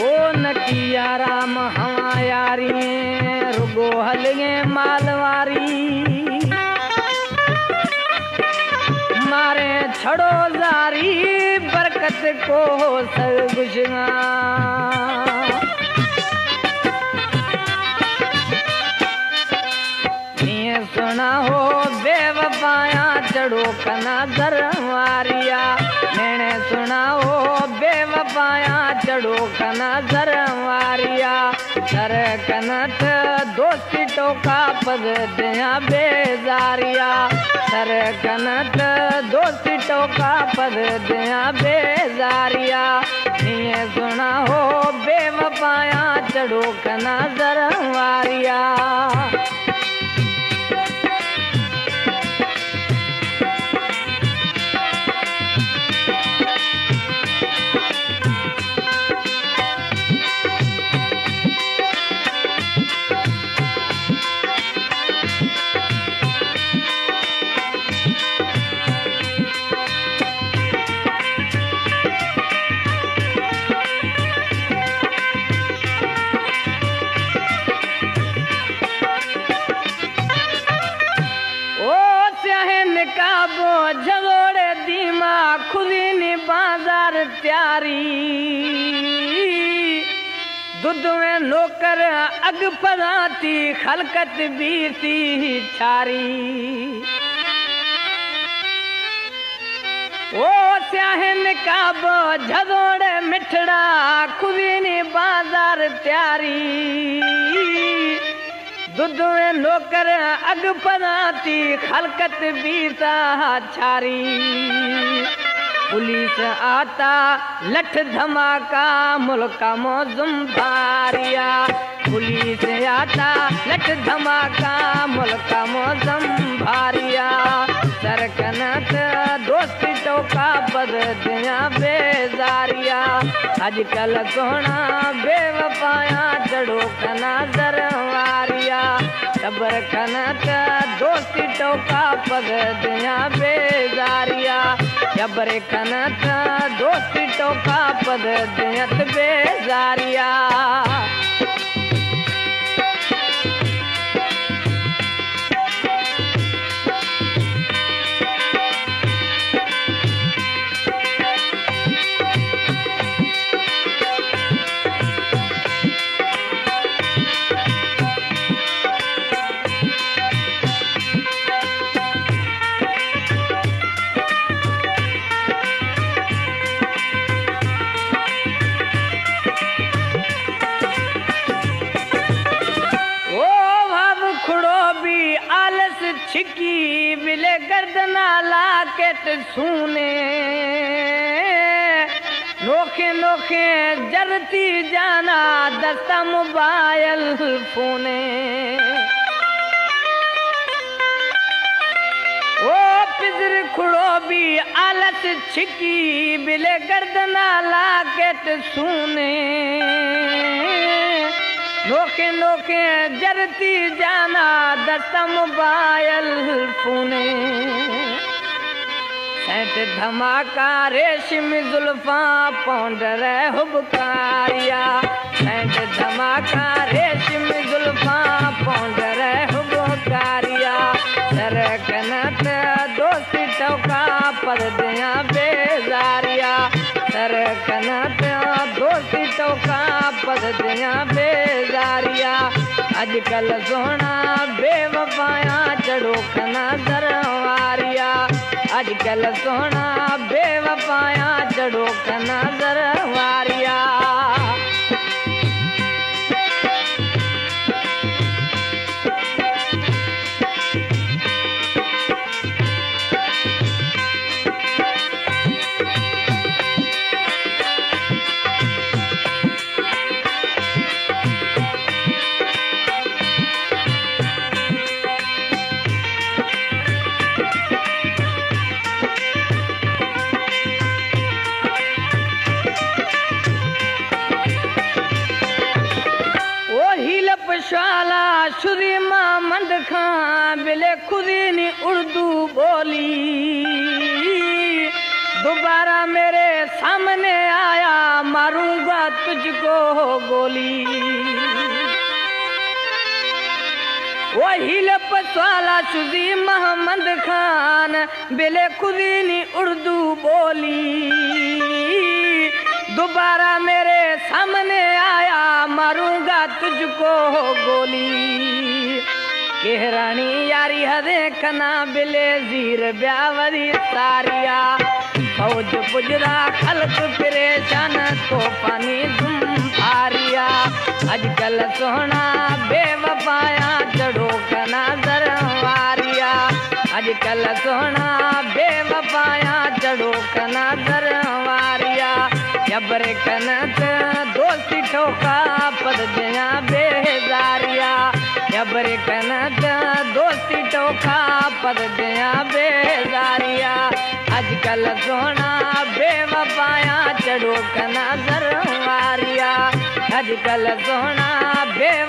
او نکی آرام ہوا یاری، رگو ہلگیں مالواری۔ مارے چھڑو زاری، برکت کو سر گشنا۔ نیں سنا ہو بے وفایاں، چڑو کنا زر واریا۔ نیں سنا ہو بے وفایاں، چڑو کنا زر واریا۔ سر کنت دوستی ٹوکا، پد دیاں بیزاریا۔ سر کنت دوستی ٹوکا، پد دیاں بیزاریا۔ نیں سنا ہو بے وفایاں، چڑو کنا زر واریا۔ او سیاہیں نقابو جھزوڑے دیما، کھزینی بازار تیاری۔ دو دوئیں نوکر اگ پداتی، خلقت بیتی چاری۔ او سیاہیں نقاب جھزوڑے مٹھڑا، کھزینی بازار تیاری۔ دو دوئیں نوکر اگ پداتی، خلقت بیتا چاری۔ پولیس آتا لٹ دھماکہ، ملک موزم بھاریا۔ پولیس آتا لٹ دھماکہ، ملک موزم بھاریا۔ سر کنت دوستی ٹوکا، پد دیاں بیزاریا۔ اج کل سونا بے وفایاں، چڑو کنا زر واریا۔ صبر کنت دوستی ٹوکا، پد دیاں بیزاریا۔ صبر کنت دوستی ٹوکا، پد دیت بیزاریا۔ او بھاو کھڑو بی آلس چھکی، بلے گردنا لاکٹ سونے۔ نوخیں نوخیں جرتی جانا، دستا موبائل فونے۔ او پزر کھڑو بی آلس چھکی، بلے گردنا لاکٹ سونے۔ نوخیں نوخیں جرتی جانا، دستا موبائل فونے۔ سینٹ دھماکہ ریشمی زلفاں، پاؤنڈر حب کاریا۔ سینٹ دھماکہ ریشمی زلفاں، پاؤنڈر حب کاریا۔ سر کنت دوستی ٹوکا، پد دیاں بیزاریا۔ سر کنت دوستی ٹوکا، پد دیاں بیزاریا۔ اج کل سونا بے وفایاں، چڑو کنا زر واریا۔ اج کل سونا بے وفایاں، چڑو کنا زر واریا۔ او ہیلپ شالا شری ما مند کھاں، بلے کھدی نی اردو بولی۔ دوبارہ میرے سامنے آیا، ماروں گا تجھ کو گولی۔ وہی لپ سوالا شزی محمد خان، بلے خودی نی اردو بولی۔ دوبارہ میرے سامنے آیا، ماروں گا تجھ کو گولی۔ کہرانی یاری ہدے کنا، بلے زیر بیا وری ساریا۔ فوج پجرا خلق پریشان، طوفانی زم پھاریا۔ اج کل سوہنا بے وفایاں، چڑو کنا زر واریا۔ اج کل سوہنا بے وفایاں، چڑو کنا زر واریا۔ جبر کنت دوستی ٹوکا، پد دیاں بیزاریا۔ جبر کنت دوستی ٹوکا، پد دیاں بیزاریا۔ اج کل سوہنا بے وفایاں، چڑو کنا زر واریا۔ اج کل سوہنا بے